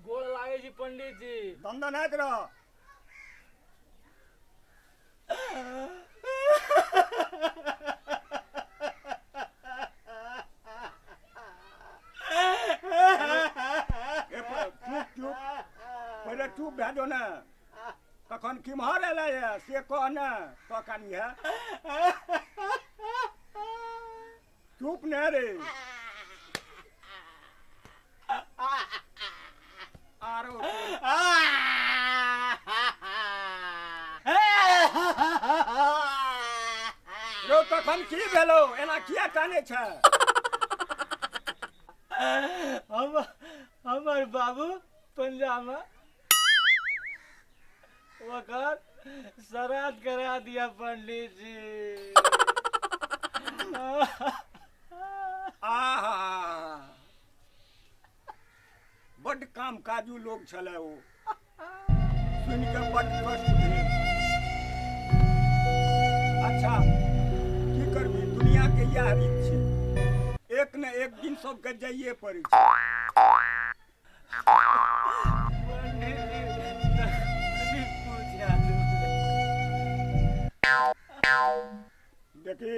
गोड़ लागै छी पंडित जी। दंदनाइत रह। ए, चुप चुप, पहिले चुप भए जो ने, तखन किम्हर एलै है से कह ने, तो कानी है। चुप ने रे। आरो रौ, तखन की भेलौ, एना किया कानै छै? हम हमर बाबू पंजाबमे, ओकर श्राद्ध करा दिया पंडित जी। आहा, बड्ड काम काजू लोग छलै ओ, सुनि कऽ बड्ड कष्ट भेल। अच्छा, की करबी, दुनिया के इएह रीत छै, एक ने एक दिन सबके जाइए पड़ै छै। पंडित जी, कनि पूजा दू। देखी,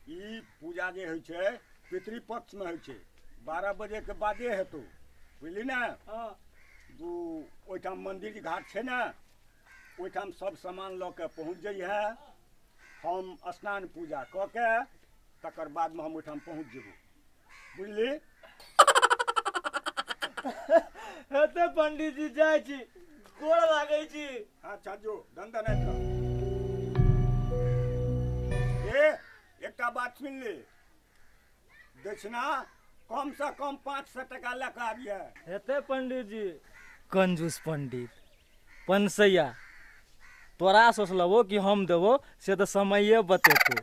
ई पूजा जे होइ छै पितृपक्षमे होइ छै, 12 बजे के बादे हेतौ, बुझली ने? हाँ। दू ओहिठाम मंदिर घाट छै ने, ओहिठाम सब सामान लऽ के पहुँच जइहे। हम स्नान पूजा कऽ के तकर बादमे हम ओहिठाम पहुँच जेबौ, बुझली? हेतै पंडित जी, जाइ छी, गोड़ लागै छी। अच्छा जो, दंदनाइत रह। ए, एकटा बात सुनि ले, दक्षिणा कम से कम 500 टका लऽ कऽ आबिहे। हेतै पंडित जी। कंजूस पंडित पनसैया, तोरा सोचलबो कि हम देबो से तऽ समये बतेतो।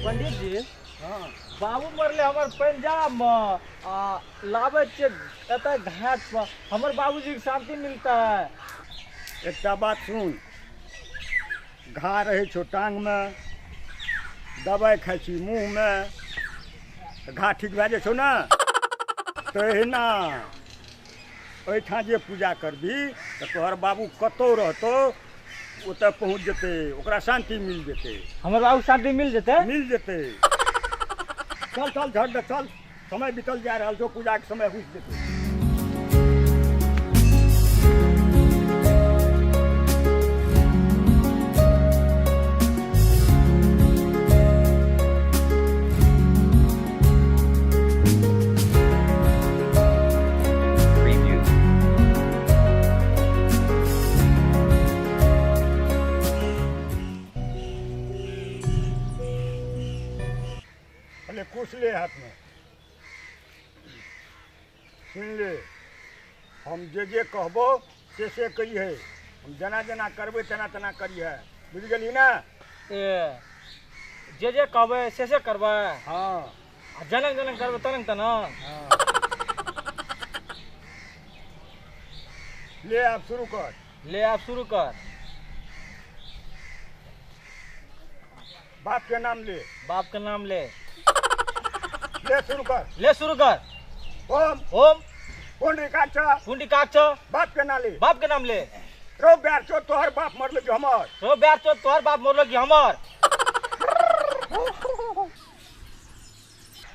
पंडित जी। हाँ। बाबू मरले हमर पंजाब में, आ लाबै छियै एतऽ घाट पर, हमर बाबूजी के शांति मिलता है। एकटा बात सुन, घा रहै छौ टांगमे, दबाइ खाइ छी मुँहमे, तऽ घा ठीक भए जाइ छौ ने? तहिना एहिठाम जे पूजा करबी तऽ तोहर बाबू कतहु रहतौ, ओतऽ पहुँच जेतै, ओकरा शान्ति मिल जेतै। हमर बाबू शांति मिल जेतै? मिल जेतै। चल चल, झट दे चल, समय बीतल जा रहल छौ, पूजाके समय घुसि जेतै। Preview. पहले कुश ले हाथ में। सुन ले, हम जे जे कहबो से से कहिहे, हम जेना जेना करबै तेना तेना करिहे, बुझि गेलही ने? ए, जे जे कहबै से से करबै? हाँ। आ जनक जनक करबै तनक तनक? हाँ। ले, आब शुरू कर। ले, आब शुरू कर। बाप के नाम ले। बाप के नाम ले। ले, शुरू कर। ले, शुरू कर। ओम। ओम। पुंडरीकाक्ष। पुंडरीकाक्ष। बाप के नाम ले। बाप के नाम ले। रो बैर चो, तोहर बाप मरल कि हमर? रो बैर चो, तोहर बाप मरल कि हमर?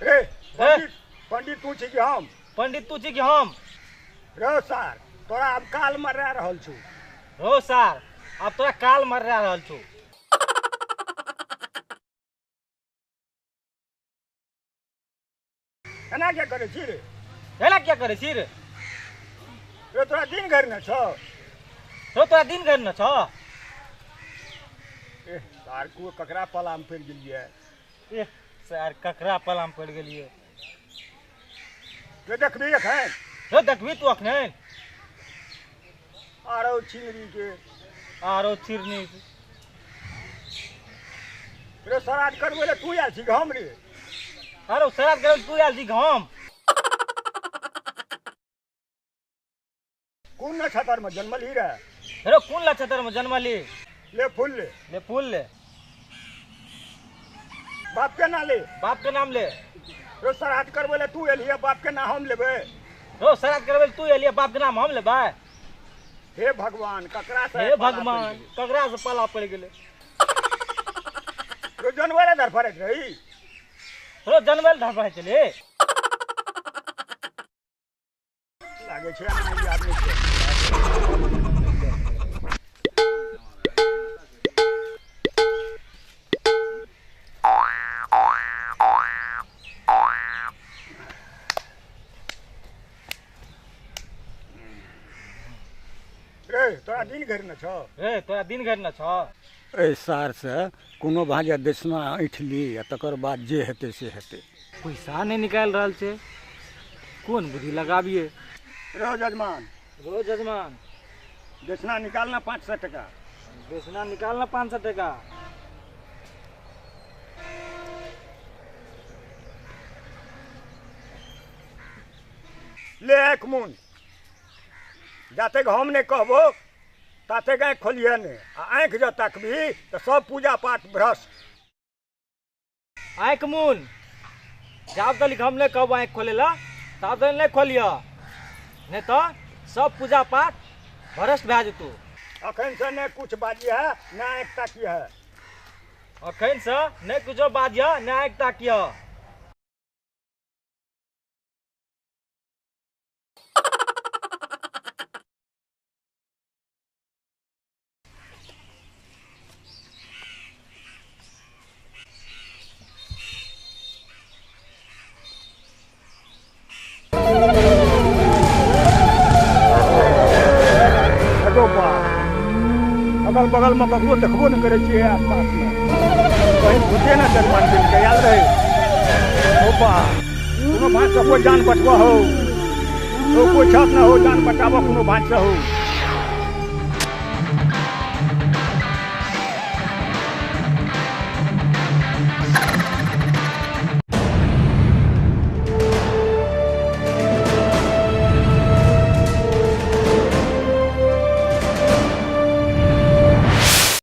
रे पंडित, पंडित तू छी कि हम? पंडित तू छी कि हम? रो सार, तोरा आब काल मरा रहल छौ। रो सार, आब तोरा काल मरा रहल छौ। एना क्या करै छी रे? एना क्या करै छी रे? रे, तोरा दिन घरि ने छौ? रो, तोरा दिन घरि न छौ? ए सार, को ककरा पलाम पड़ि गेलियै? ए सार, ककरा पलाम पड़ि गेलियै? रे, देखबी एखन? रो, देखबी तू अखन? आरो छिनरी के। आरो छिरनी। रे, श्राद्ध करबै ले तू आयल छी कि हम रे? आरो श्राद्ध करबै तू आयल छी कि हम? कोन नक्षत्र में जन्मलही रे? रो, कोन नक्षत्र में जन्मली? ले फूल ले। ले फूल ले। बाप के ना ले। बाप के नाम ले। रो श्राद्ध करबै ले तू एलिहे, बाप के नाम हम लेबै। रो श्राद्ध करबै ले तू एलिहे, बाप के नाम हम लेबै। हे भगवान, ककरा से? हे भगवान, ककरा से पाला पड़ गेलै? रो जानवर धरफड़ैत रही। रो जानवर धरफड़ैत छलै। लागै छै आदमी के। रे तोरा दिन घरि न छौ। रे तोरा दिन घरि न छौ। एहि सारसँ कोनो भाँजा दक्षिणा ऐंठ ली आ तकर बाद जे हेतै से हेतै। पैसा नहि निकालि रहल छै, कोन बुद्धि लगाबियै? रो जजमान, रो जजमान, दक्षिणा निकालना 500 टका। दक्षिणा निकालना 500 टका। ले एक मुन, जाते हम नहीं कहबो ताते आँखि खोलिहे नहीं, आ आँखि जब तकबी तो सब पूजा पाठ भ्रष्ट। आँखि मुन, जाब तक हम नहीं कहबो आँखि खोले ला ताब तक नहीं खोलिह, नहीं तो सब पूजा पाठ भ्रष्ट भए जेतौ। अखन से नहीं कुछ बाजिह न आँखि ताकिह। अखन से नहीं कुछो बाजिह न आँखि ताकिह। अगल बगल में ककरो देखबो नहीं करै छियै, आसपास में कहीं भूते ना जजमान के आयल रहे। ओ बा, कोनो भाँज से कोइ जान बचबऽ हो, तो कोइ छत ना हो, जान बचाबऽ कोनो भाँज से हो।